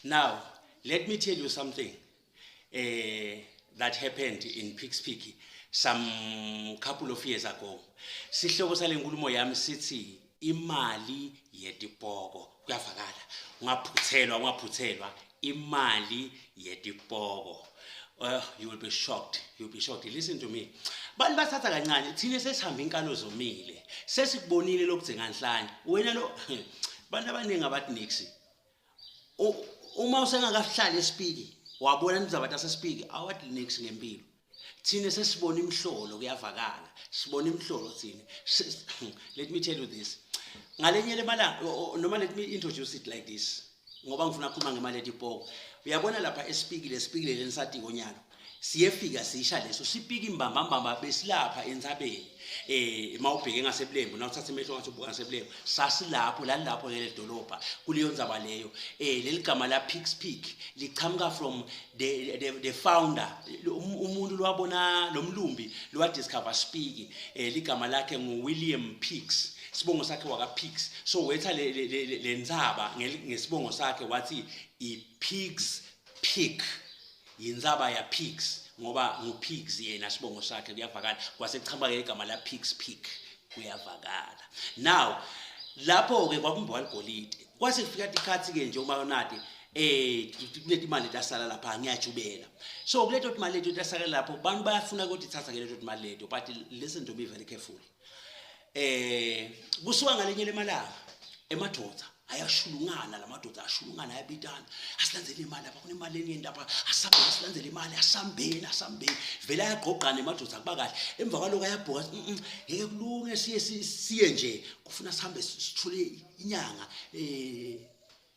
Now, let me tell you something that happened in Picks Peak some couple of years ago. Sihloko salenkulumo yami sithi imali yetipoko. Kuyavakala. Ungaphuthelwa, ungaphuthelwa imali yetipoko. You will be shocked. You will be shocked. Listen to me. Bantu bathatha kancane thina sesihamba inkalo zomile. Sesikubonile lokugcina nhlanye. Wena lo bantu abaningi abathi nix. Uma usengakahlali esipiki wabona indzaba tasesipiki awathi nix ngempilo. Thina sesibona imhlolo kuyavakala. Sibona imhlolo thina. Let me tell you this. Ngalenye lemalanga noma let me introduce it like this. Ngoba ngifuna ukukhuluma ngemali etipoko. Uyabona lapha esipiki lesipiki lenisatiko nyalo. Siyefika sisha leso sipiki imbambambamba besilapha entsabeni. Mawubheke ngasebulembu nawuthatha emehlo ngathi ubuka ngasebulembu sasilapho lalapho leli dolobha kuleyo ndzaba leyo. Leli gama la Picks Peak lichamuka from the founder umuntu lwabona lo mlumbi lwa discover Spiki. Ligama lakhe ngu William Picks, sibongo sakhe waka Picks. So wetha le ndzaba ngesibongo sakhe wathi i Picks Peak, yindzaba ya Picks ngoba ngu Picks yena sibongo sakhe kuyavakala. Kwase kuchamuka igama la Picks Peak kuyavakala. Now lapho ke kwakumbiwa ligolide kwase kufika tikhatsi ke nje uma nati kunetimali tasala lapha ngiyajubela. So kuleto timali leto tasala lapho bantu bayafuna ukutithatha ke leto timali leto, but listen to me very carefully. Kusuka ngalenye lemalanga emadoda ayashulungana, lamadoda ashulungana ayabitana, asilandzele imali lapha kunemali eningi lapha, asambeni asilandzele imali, asambeni asambeni. Vele ayagqogqana emadoda kuba kahle. Emva kwaloko ayabhoka, ngeke kulunge siye siye nje kufuna sihambe sithole inyanga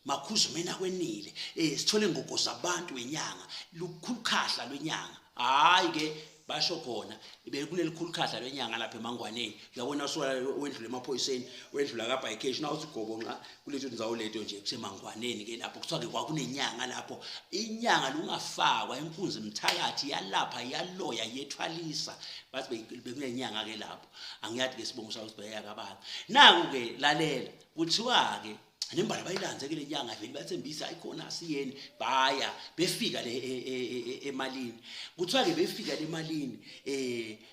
makhuzu mina kwenile, sithole ngogo zabantu wenyanga, lukhulukhahla lwenyanga. Hayi ke basho khona bekunelikhulu khahla lwenyanga lapha emangwaneni. Uyabona usuka wendlula emaphoyiseni wendlula ka Bikesh na uthi gobo nqa kuletho ndzawo leto nje kusemangwaneni ke lapho kuthiwa ke kwakunenyanga lapho. Inyanga lungafakwa inkunzi mthakathi yalapha yaloya yethwalisa, bathi bekunenyanga ke lapho. Angiyathi ke sibongo sawo sibheka kabani. Naku ke lalela kuthiwa ke nembala bayilanze ke lenyanga vele bathembisa ayikhona asiyeni, baya befika le emalini. Kuthiwa ke befika le malini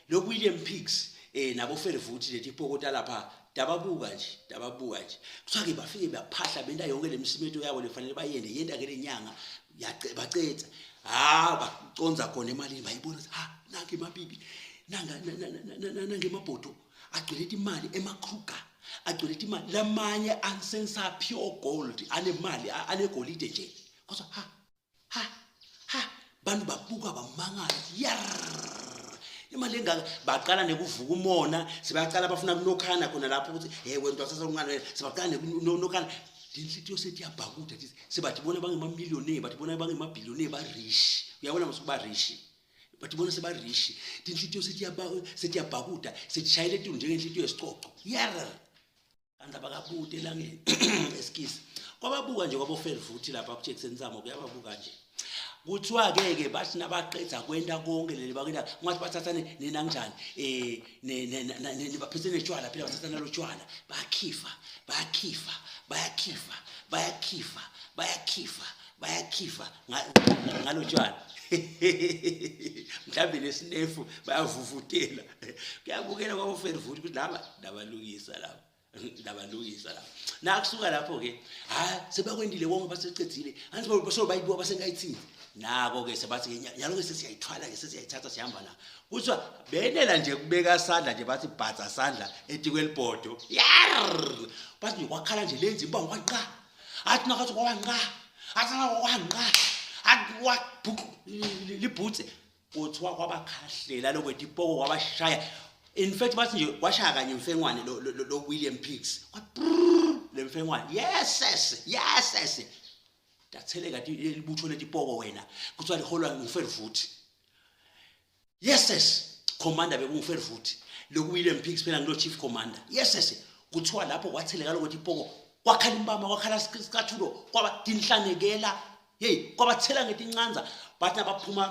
lo William Picks nabo Fervuti leti pokota lapha dababuka nje dababuka nje. Kuthiwa ke bafike baphahla benta yonke lemsimeto yabo lefanele bayende yenda ke lenyanga bacetha. Ha baconza khona emalini bayibona ukuthi ha nange mabibi nanga nange mabhodo agcwele imali emaKruger agcwele imali lamanye ansensa pure gold anemali anegolide nje. Kodwa ha ha ha bantu babuka bamangala yar imali engaka. Baqala nekuvuka umona, sebaqala bafuna kunokhana khona lapho ukuthi hey wena ntwasasa ungane, sebaqala nekunokhana inhlitiyo sethi yabhakuda sebathi bona bangemamillionaire, bathi bona bangemabillionaire ba rich. Uyabona mase ba rich, bathi bona seba rich, inhlitiyo sethi yabhakuda sethishayela etulu njengenhlitiyo yesicoco yar. Kanti abakabude elangeni excuse kwababuka nje kwaboFervuti lapha kuJackson Nzamo kuyababuka nje. Kuthiwa ke ke bathi nabaqedza kwenta konke leli bakwenta ngathi bathathane nina kanjani baphethe netshwala phela bathatha nalo tshwala bayakhifa bayakhifa bayakhifa bayakhifa bayakhifa bayakhifa ngalo tshwala mhlawumbe nesinefu bayavuvutela. Kuyabukela kwaboFervuti ukuthi laba nabalungisa laba nabalungisa laba. Nakusuka lapho ke ha sebakwendile konke basecedzile anti so bayibuka basengayithinti nako ke sebathi ke nyalo ke sesiyayithwala ke sesiyayithatha sihamba na. Kuthiwa benela nje kubeka sandla nje bathi bhaza sandla etikwelibhodo yar bathi nje kwakhala nje lenzi imbango kwanqa athi nakathi kwanqa athi kwanqa athi wabhuku libhutse. Kuthiwa kwabakhahlela lokwetipoko kwabashaya. In fact bathi nje kwashaya kanye imfengwane lo William Picks le mfengwane yes yes yes yes datheleka libutho letipoko wena. Kuthiwa liholwa nguFervuti yes yes commander bekunguFervuti lo William Picks phela ngilo chief commander yes yes. Kuthiwa lapho kwatheleka lokuthi ipoko kwakhala imbama kwakhala isicathulo kwaba tinhlanekela hey kwabathela ngetincanza bathi abaphuma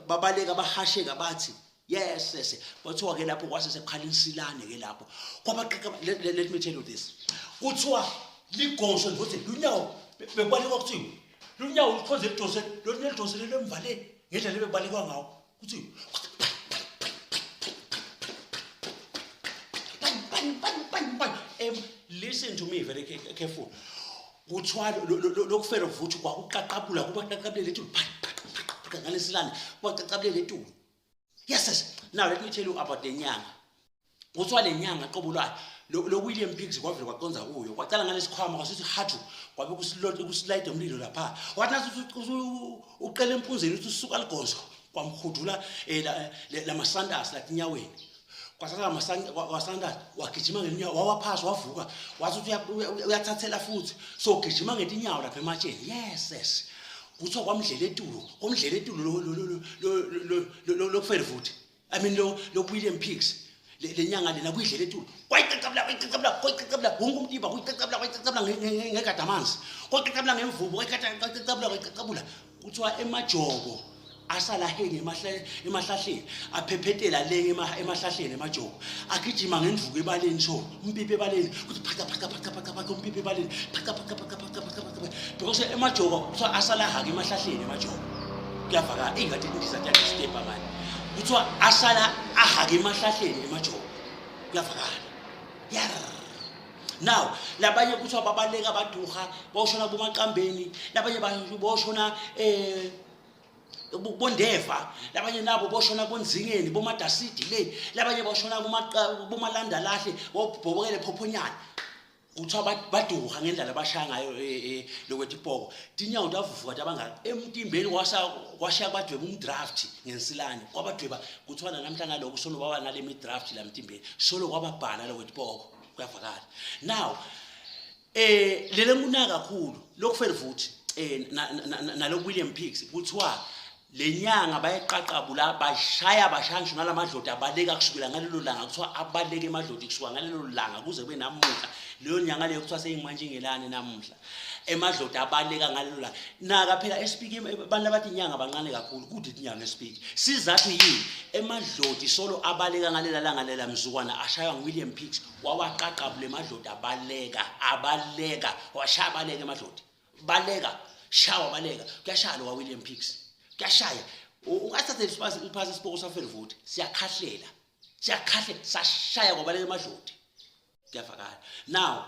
babaleka bahasheka bathi yes yes. Kwathiwa ke lapho kwase sekukhala insilane ke lapho kwabaqeqa. Let me tell you this, kuthiwa ligosho nje ukuthi lunyawo bekubalekwa kuthiwa Lunyawo lukhonze lidonse lolunye lidonsele lemva le ngendlela lebebalekwa ngawo kuthi listen to me very careful. Kuthiwa lokufela vuthi kwakuqaqabula kubaqaqabulele etulu ngalesilane kubaqaqabulele etulu. Yes, yes. Now let me tell you about the nyanga. Kuthiwa le nyanga qobo lwayo lo William Piggs kwavele kwaqonza kuyo kwacala ngalesikhwama kwasithi hathu kwabe kusilayide umlilo lapha wathi nathi uqela empunzini uthi usuka ligonzo kwamhudula eh, lamasandas lathi nyaweni kwathatha wasandas wagijima ngelinyawo wawaphasi wavuka wathi uthi uyathathela futhi so ugijima ngetinyawo lapha ematsheni. Yes, yes. Kuthiwa kwamdlela etulo kwamdlela etulo lokufela futhi I mean lo William Piggs le nyanga lena kuyidlela etulo kwayicacabula kwayicacabula kwayicacabula wonke umtimba kuyicacabula kwayicacabula ngegada amanzi kwayicacabula ngemvubu kwayicacabula kwayicacabula. Kuthiwa emajoko asala henge emahlahleni aphephetela le emahlahleni emajoko agijima ngendvuku ebaleni so umpipi ebaleni kuthi phaca phaca phaca phaca phaca umpipi ebaleni phaca phaca phaca phaca phaca phaca because emajoko kuthiwa asala hake emahlahleni emajoko kuyavakala ingathi indiza tiyadisturba manje kuthiwa asala ahake emahlahleni emajoko kuyavakala. Yar now labanye kuthiwa babaleka baduha boshona bomaqambeni labanye boshona bondeva labanye nabo boshona bonzingeni bomadasidi le labanye boshona bomalanda lahle bobhobokele phophonyana. Kuthiwa baduha ngendlela abashaya ngayo lokwethi ipoko tinyawo tavuvuka tabangaka emtimbeni kwashaya kwadweba umdraft ngensilane kwabadweba. Kuthiwa namhla ngaloko solo baba nale midraft la mtimbeni solo kwababhala lokwethi ipoko kuyavakala. Now lele nguna kakhulu lokufela futhi nalo William Piggs kuthiwa lenyanga bayeqaqabula bashaya bashaya ngisho nalamadloti abaleka kusukela ngalelo langa. Kuthiwa abaleke emadloti kusuka ngalelo langa kuze kube namuhla. Leyo nyanga leyo kuthiwa seyingimantshingelane namuhla emadloti abaleka ngalelo langa. Naka phela esipiki abantu abathi inyanga bancane kakhulu kude inyanga esipiki sizathu yini emadloti solo abaleka ngalela langa lela mzukwana ashaywa nguWilliam Piggs wawaqaqabula emadloti abaleka abaleka washaya abaleka emadloti baleka shawa baleka kuyashaya lo William Piggs kuyashaya. Ungathatha iphasi isipoko safelvuthi siyakhahlela siyakhahlela sashaya kwabaleka emadloti kuyavakala. Now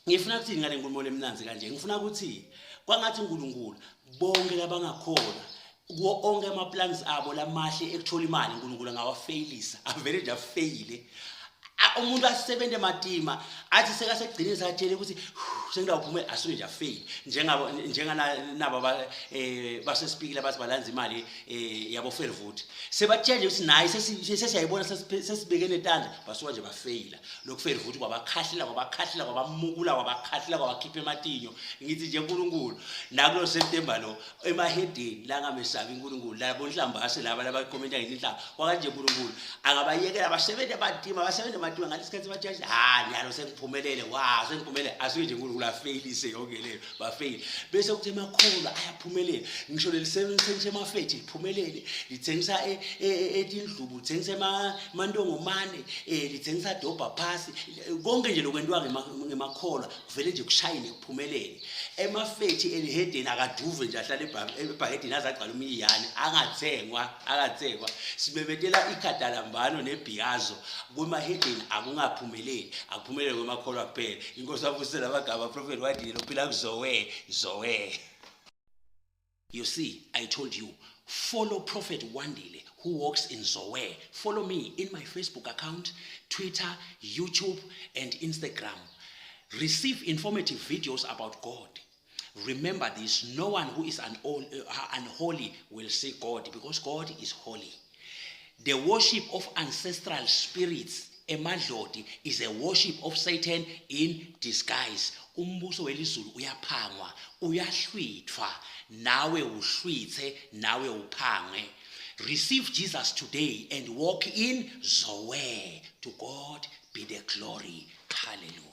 ngifuna ukuthini ngale nkulumo lemnanzi kanje? Ngifuna ukuthi kwangathi uNkulunkulu bonke labangakholwa kuwo onke ama-plans abo lamahle ekuthola imali uNkulunkulu angawafeyilisa avele nje afeyile. Umuntu asebenze matima athi sekasegcineni sakatshele ukuthi sengidawuphumela asuke nje afeyile njengabo njenganaba basesipikile abathi balanza imali yabo felvuthi sebatshele nje ukuthi naye sesiyayibona sesibeke netandla basuka nje bafeyila lokhu felvuthi kwabakhahlela kwabakhahlela kwabamukula kwabakhahlela kwabakhipha ematinyo. Ngithi nje uNkulunkulu nakulo September lo emahedeni la ngamesabi uNkulunkulu labo nhlambase laba labakhomenta ngezinhlamba kwakanje uNkulunkulu angabayekela basebenze batima basebenze matima ngalesikhathi bathi ha nyalo sengiphumelele wa sengiphumelele asuke nje uNkulunkulu afeyilise yonke leyo bafeyile bese kuthi emakhulu ayaphumelela ngisho lelisebenzisa emafethi liphumelele lithengisa etindlubu lithengisa emantongomane lithengisa dobha phasi konke nje lokwentiwa ngemakholwa kuvele nje kushayine kuphumelele. Emafethi elihedeni akaduve nje ahlale ebhakedeni aze agcwale umiyane angathengwa angathengwa. Simemetela ikhadalambano nebhiyazo kwemahedeni akungaphumeleli akuphumelele kwemakholwa kuphela. Inkosi abusela amagama prophet Wandile lophila kuzowe zowe. You see, I told you, follow Prophet Wandile, who walks in Zoe. Follow me in my Facebook account, Twitter, YouTube, and Instagram. Receive informative videos about God. Remember this, no one who is unholy will see God, because God is holy. The worship of ancestral spirits, emadloti, is a worship of Satan in disguise. Umbuso welizulu uyaphangwa, uyahlwithwa, nawe uhlwithe, nawe uphangwe. Receive Jesus today and walk in Zoe. To God be the glory. Hallelujah.